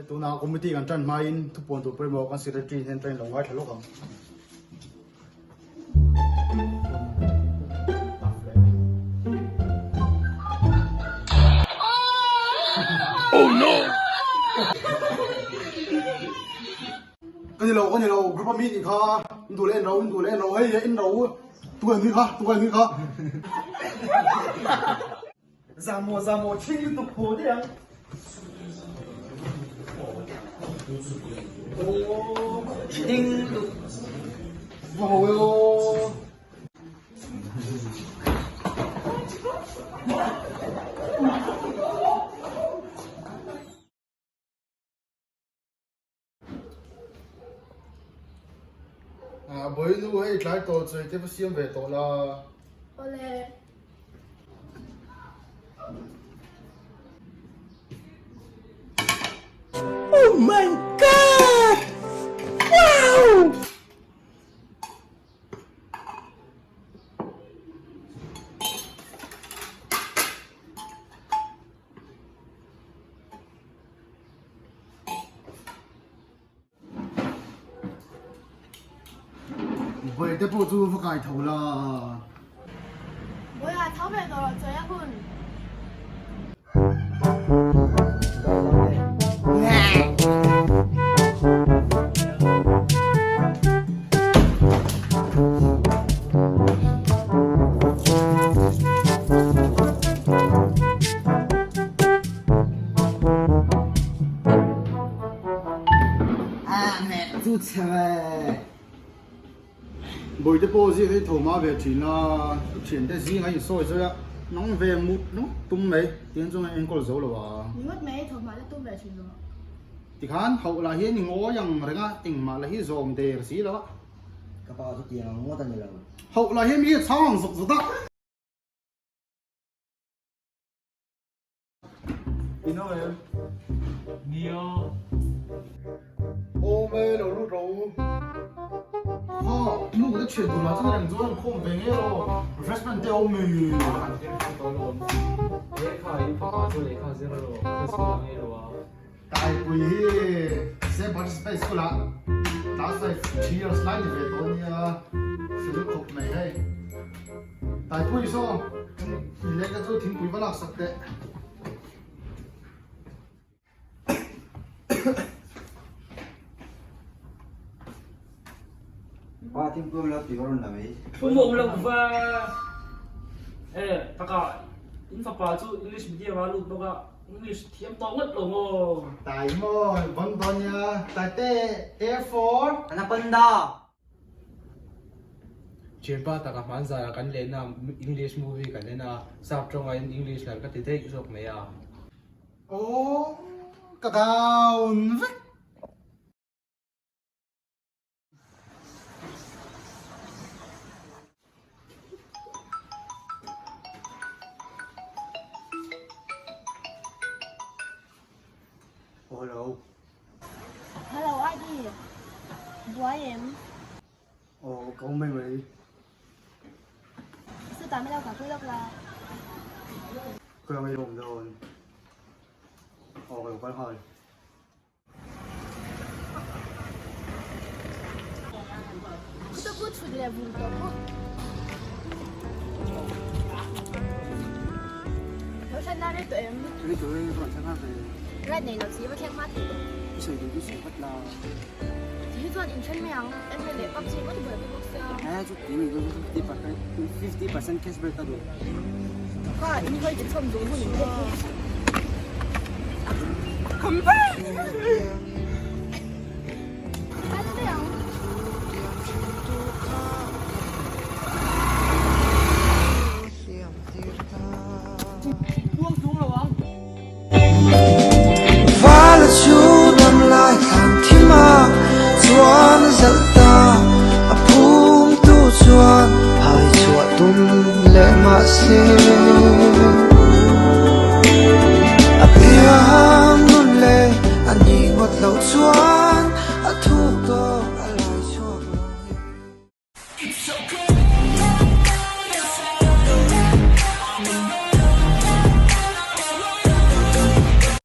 Tuna committee kan tan hmain thupuan tur pawimawh kan secretary hnen atangin lo ngaithla lawk ang. Oh no! Ka ni lo, ka ni lo, group a mi nih kha, in duh leh en ro, in duh leh en ro, hei en ro, tu nge nui kha, tu nge nui kha. Zahmawh zahmawh thing lutuk haw daih ang. Thing lutuk. Va ho e aw. A bawi nu hei tlai tawh chawi te va siam ve tawh la. Awle. Oh my God! Wow! Bawihte pawh chu va kai tho la. Bawiha tho ve tawh rawh chawi a hun. Bawihte pawh zing hi tho hma ve thin a, i thiante zing a insawi zawi a, nang ve mut ngut tum mai tiang chuan a enkawl zo lo a. Ni ngawt mai, tho hma te tum ve thin lo. Tikhan hauh lah hian i ngawi ang reng a, engmah lah hi zawm der si lo a. Ka pa chu tiang ang ngawt a ni lo. Hauh lah hian mi a chhang ang zuk zut a. In awm em? Nia. Awm e, lo lut ro. Ha, nu ka thian tur lah chuan reng chuan an khawm ve nge ro. Refreshment te a awm mi. An hlim hlim tawh alawm. Lehkha in fapa chu lehkha zir ro, ka school ah ngei lo a. Taipui hi Saint Participate School ah class 5 3 years lai ni ve tawh ania, fill khawp mai hei. Taipui saw i lehkha chu thingpui va laksak teh. Pa thingpui awm lo tih ka rawn la mai. Pum awm lo va e taka in fapa chu English medium a lut bawk a English thiam tawh ngawt lo maw. Tai maw bon dawn nia Taite A for Anaconda. Thianpa taka hmanzara kan lehna English movie kan en a, sap tawngain English lar ka ti daih zawk mai a. Aw ka down vek. Aw hello. Hello Adi, buai em? Aw ka awm mai mai. Chutah min lo kalpui lawk la. Ka lo ngei awm dawn. Aw ka lo kal nghal. Ka pu chhut leh vun tawh bawk. Lo thlen nan rei tawh em? Rei tawh e, ka rawn thleng nghal ve. Ride nei lo chi va thleng hma thei lo. I sawi duh chu sawi vat la. Ti hi chuan inthen mai ang, MA leh PUBG ngawt buaipui bawk sia. Eh chu ti ni chu 50% cashback ka duh. Kha in hawi ti chhawm duh hun in pek hi. Vala chu dam lai thlan thim a chuan a zalh ta a phum tu chuan hai chhuah tum leh mahse a piang nun leh a ni.